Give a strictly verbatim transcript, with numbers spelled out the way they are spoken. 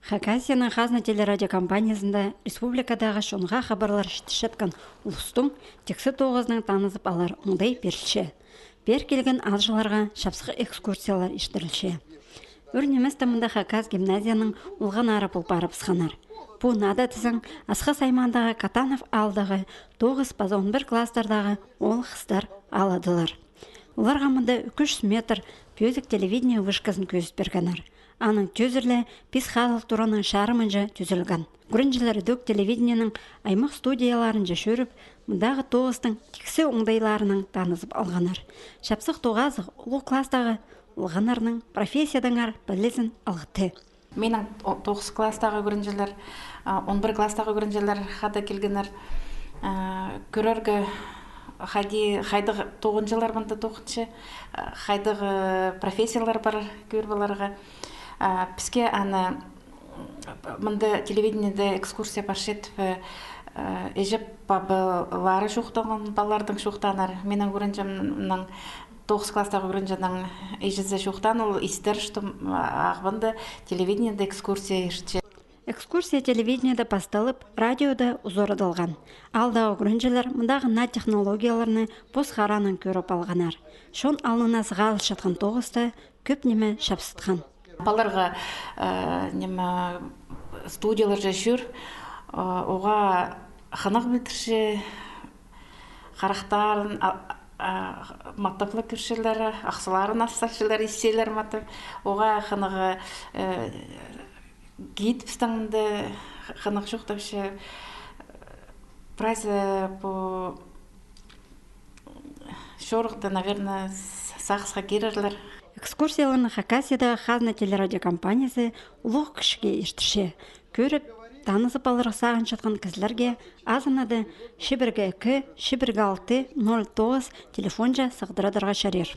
Хакасияның хазна телерадиокомпаниязында республикадағы чонға хабарлар читірчеткен улустың тиксі тоғызынаң танызып алар оңдай пирілче. Пеер килген аалҷыларға чапсых экскурсиялар иртірілче. Ӱр ниместе мында хакас гимназияның олғаннары пол парыбысханнар. Пу нада тізең Асхыс аймаандағы Катанов аалдағы тоғыс паза он пір класстардағы оол-хыстар аладылар. Оларға мында ӱк чӱс метр пӧзік телевидение вышказын кӧзіт пиргеннер. Аның тӧзірліг пис хазыл тураның чарымынҷа тӱзелген. Кӱренҷілер ідӧк телевидениенің аймах студияларынҷа чӧріп, мындағы тоғыстың тиксі оңдайларынаң танызып алғаннар. Чапсых тоғазығ улуғ класстағы олғаннарның профессиядаңар пілізін алғытты. Минің о-, тоғыс класстағы кӱренҷілер, а, он пір класстағы кӱренҷілер хада килгеннер. А, кӧрерге, хайди, хайдағ тоғынҷылар мында тоғынча, а, хайдағ, э, профессиялар пар кӧріп аларға. А, піске аны, мында телевидениеде экскурсия парча тіп, э, іҷе-пабалары чоохтанған, палаларның чоохтааннар. Минің кӱренҷімнің, тоғыс класстағы кӱренҷімнің іҷезі чоохтаан, ол истер, что, м, Ағбанда телевидениеде экскурсия иртче. Экскурсия телевидениеде пасталып, радиода узарадылған. Аалдағы кӱренҷілер мындағы наа технологияларны пос хараанаң кӧріп алғаннар. Чон алнына сығарылчатхан тоғыста кӧп ниме чапсытхан. Палаларға, э, ниме, студияларҷа чӧр, э, оға хынығ пілдірче, харахтарын, а, а, матап ла кӧрчелер, ахсыларын ас салчалар, исчелер матап. Оға хынығ, э, гид пістің мында хынығ чоохтапча. Прайзы, э, пу чорыхта, наверное, с-, сағысха кирерлер. Экскурсияларны Хакасиядағы хазна телерадиокомпаниязы улуғ-кічіге иртірче. Кӧріп, танызып аларға сағынчатхан кізілерге азынада чибіргі ікі, чибіргі алты, ноль тоғыс телефонҷа сығдырадарға чарир.